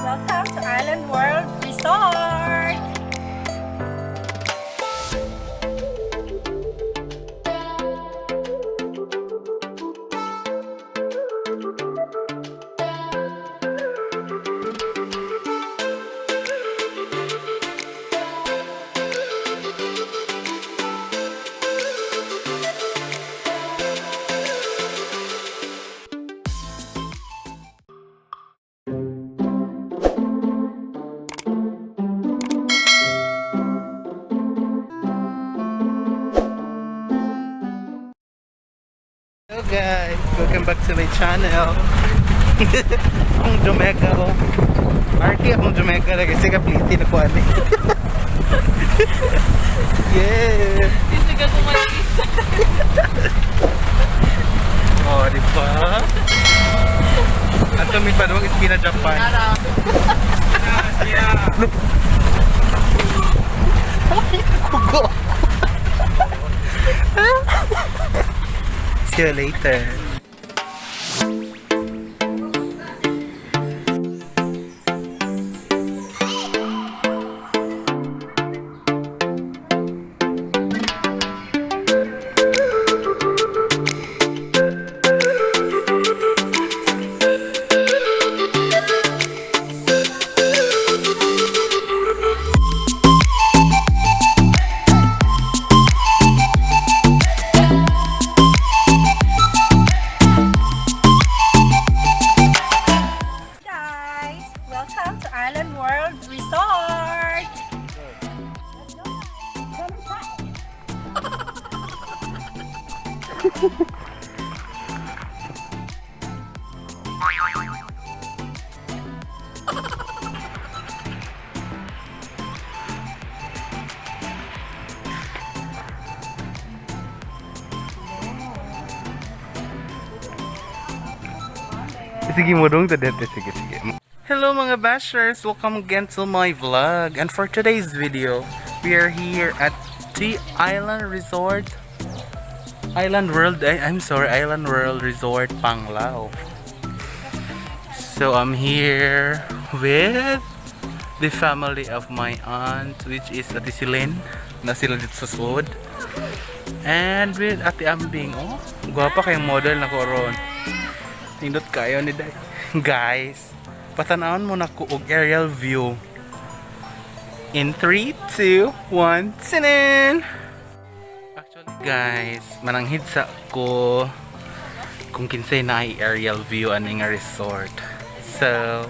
Welcome to Island World Resort! Hello guys! Welcome back to my channel. Akong Jamaica ko. Arky akong Jamaica na kasi kapliti na ko ani. Yeah! Hindi ka kumalis. Oh, di ba? At kami pa doon iskina Japan. Kugo. See you later. Guys, welcome to Island World Resort! Let's go, guys. Come inside. Sige mo dong tadete. Sige, sige. Hello mga bashers! Welcome again to my vlog. And for today's video, we are here at the Island Resort. Island World, eh, I'm sorry, Island World Resort, Panglao. So I'm here with the family of my aunt, which is Ate Celine. Na sila dito sa Sud. And with Ate Ambing. Oh, gwapa kayong model na ko ron. Nindot kayo ni Day. Guys, patanawon mo na ko og aerial view. In 3, 2, 1, sinin! Actually, guys, mananghid sa ko kung kinsay na ay aerial view ani nga resort. So,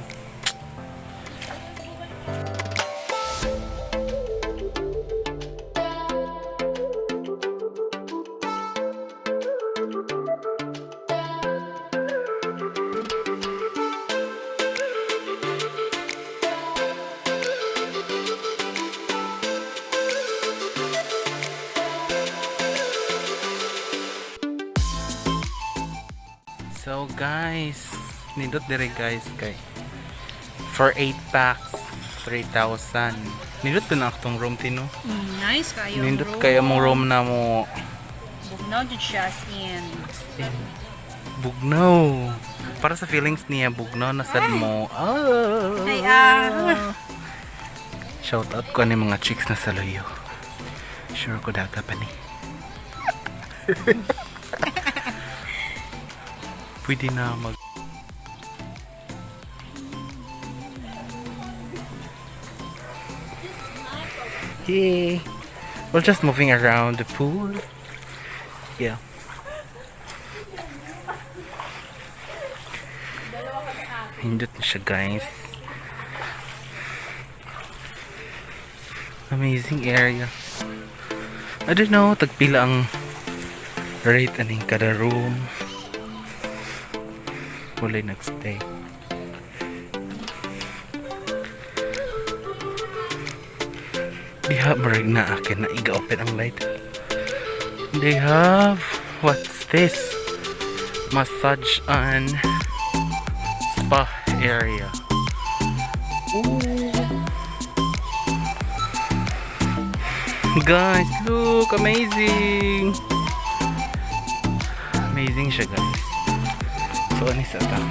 So guys, nindot dire guys kay for 8 packs 3,000. Nindot ko na akong room tino. Nice kayo. Nindot kayo mong room na mo. Bugnaw jud siya as in. Bugnaw. Para sa feelings niya, bugnaw na sad mo. Ah. Ay, ah. Shout out ko ani mga chicks na sa luyo. Sure ko daga pa ni. Pwede na mag. Yay! We're just moving around the pool. Yeah. Hindot na siya, guys. Amazing area. I don't know, tagpila ang rate aning kada room. Wala'y nagstay. Diha marig na akin na iga-open ang light. They have, what's this? Massage and spa area. Ooh. Guys, look! Amazing! Amazing siya, guys. So, ano sa ta?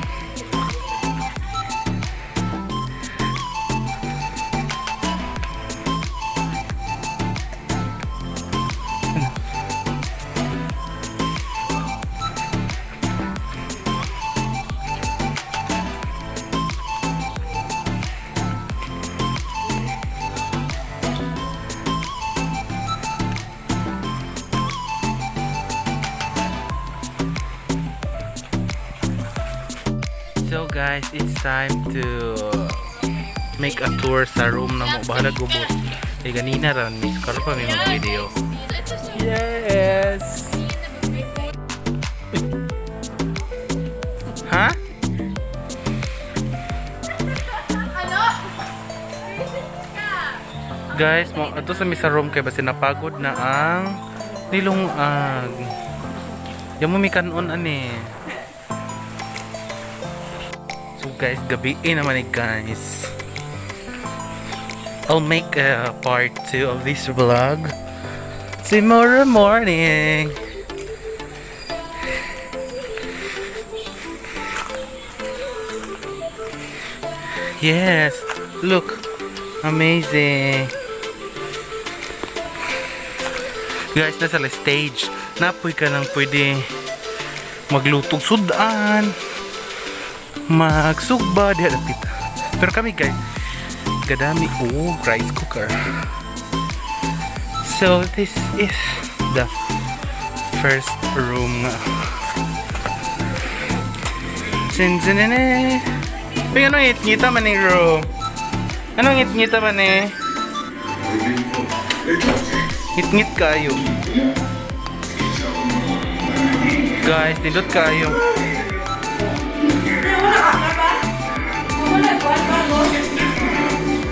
So guys, it's time to make a tour sa room namo. Bahala gubo. Eh, ganina ra miss. Karon pa may mga video. Yes! Ha? Ano? Guys, mo ato sa mi sa room kay basta napagod na ang nilungag. Yung mo mi kanon ani. So guys, gabi eh naman eh guys. I'll make a part 2 of this vlog tomorrow morning. Yes, look, amazing. Guys, nasa la stage. Napoy ka nang pwede maglutog sudan, magsugba, diha dapit. Pero kami guys, gadami oh, rice cooker. So this is the first room nga. Sinsinene. Uy, anong ngit-ngita man ni room? Anong ngit-ngita man eh? Ngit-ngit kayo. Guys, nindot kayo.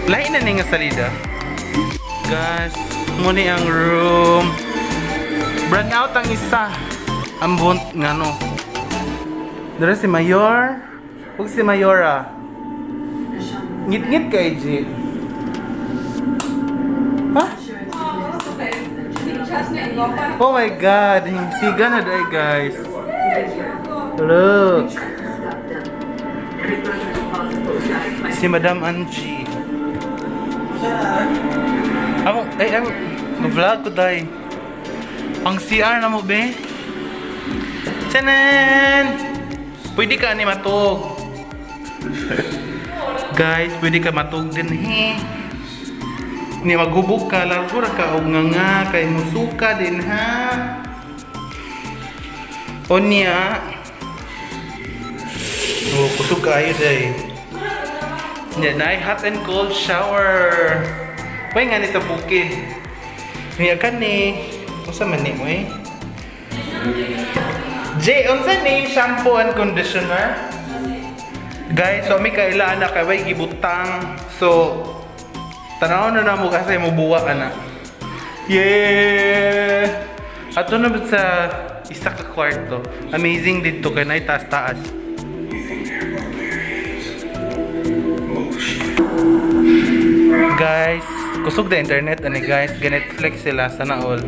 Lain na ni nga salida. Guys, muni ang room. Brand out ang isa. Ambon nga no. Dara si Mayor. Ug si Mayora. Ngit-ngit kay G. Ha? Oh my God, siga na day guys. Look. Si Madam Angie. Amo, ay, ang vlog ko day. Ang CR na mo be. Tanan! Pwede ka ni matug. Guys, pwede ka matug din he. Ni maghubog ka, largo ra ka og nga kay musuka din ha. Onya. Oh, kusog kaayo day. Nya nay hot and cold shower. Pwede nga ni sa bukid. Niya ka ni. Unsa man ni mo eh? Jay, unsa name shampoo and conditioner? Guys, so mi kaila na kay way gibutang. So tanaw na namo kasi mo buwa ana. Yeah! Ato na ba sa isa ka kwarto. Amazing dito kay nay taas taas. Guys, kusog na internet ani guys, ga-Netflix sila sana all.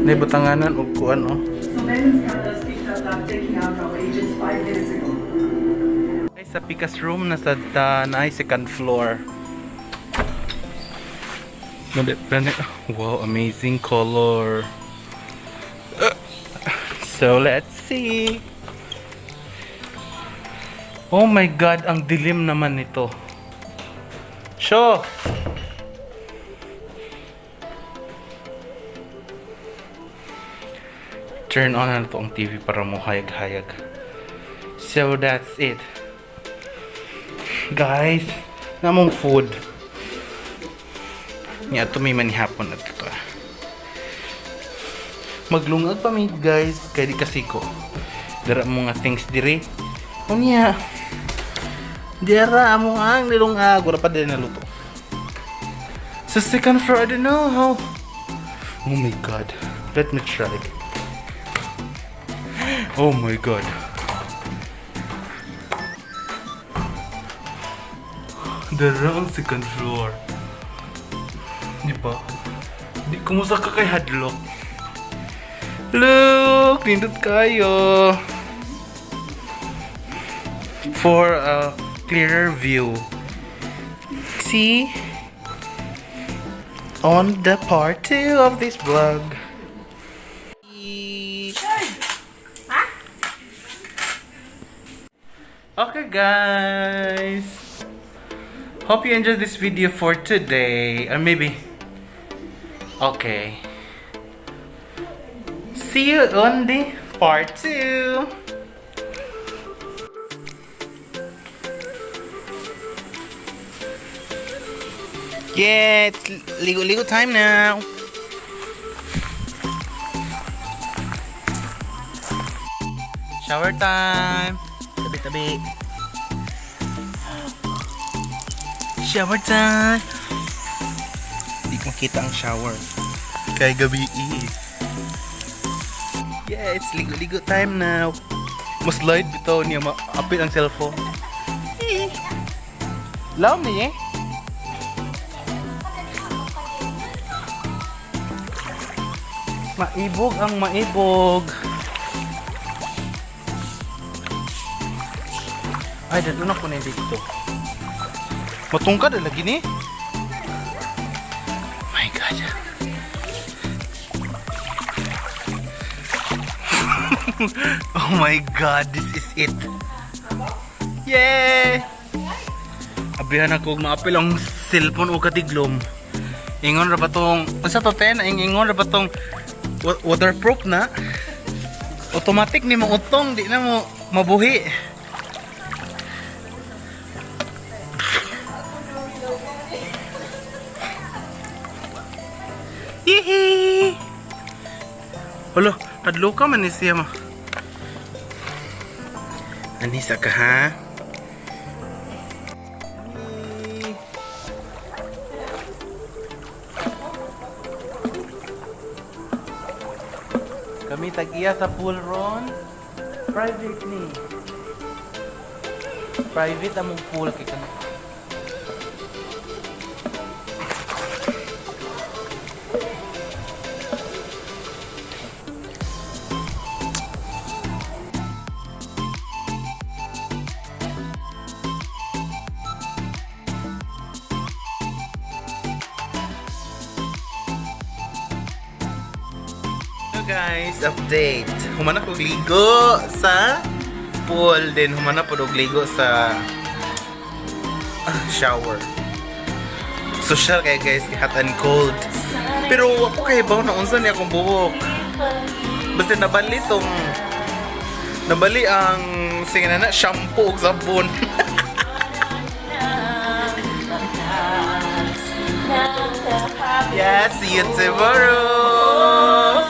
Nay butanganan og kuan oh. Surveillance cameras picked up that taking out our agents 5 minutes ago. Guys, sa Pikas room nasa ta naay second floor. Wow, amazing color. So let's see. Oh my God, ang dilim naman nito. Show! Turn on na to ang TV para mo hayag-hayag. So that's it. Guys, namong food. Nya ato may manihapon at ito. Maglungag pa mi guys, kay di kasi ko. Dara mo nga things diri. Unya. Dira amo ang nilungag, wala pa din naluto. Sa second floor, I don't know how. Oh my God. Let me try. Oh my God. Dara ang second floor. Di ba? Di kumusta ka kay hadlock? Look! Nindot kayo! For a clearer view. See? On the part 2 of this vlog. Ha? Okay guys. Hope you enjoyed this video for today. Or maybe. Okay. See you on the part 2. Yeah, it's ligo-ligo time now. Shower time. Tabi-tabi. Shower time. Hindi ko makita ang shower. Kay gabi eh. Yeah, it's ligo-ligo time now. Mas slide bitaw niya maapil ang cellphone. Eh. Lawom niya eh. Maibog ang maibog. Ay, dito na ko na dito. Matungkad na lagi ni. My God. Oh my God, this is it. Yay! Abihan ako og maapil ang cellphone o katiglom. Ingon ra ba tong unsa to ten? Ingon ra ba tong waterproof na? Automatic ni mo utong, di na mo mabuhi. Hihi! Hala, hadlo ka man ni siya ma. Anisa ka ha? Kami tag-iya sa pool ron. Private ni. Private among pool kay kami. Hello guys, update. Humana kog ligo sa pool din humana pod og ligo sa shower. Social kay guys, hot and cold. Pero ako kay baw na unsa niya akong buhok. Basta nabali tong nabali ang sige na na shampoo ug sabon. Yeah, see you tomorrow.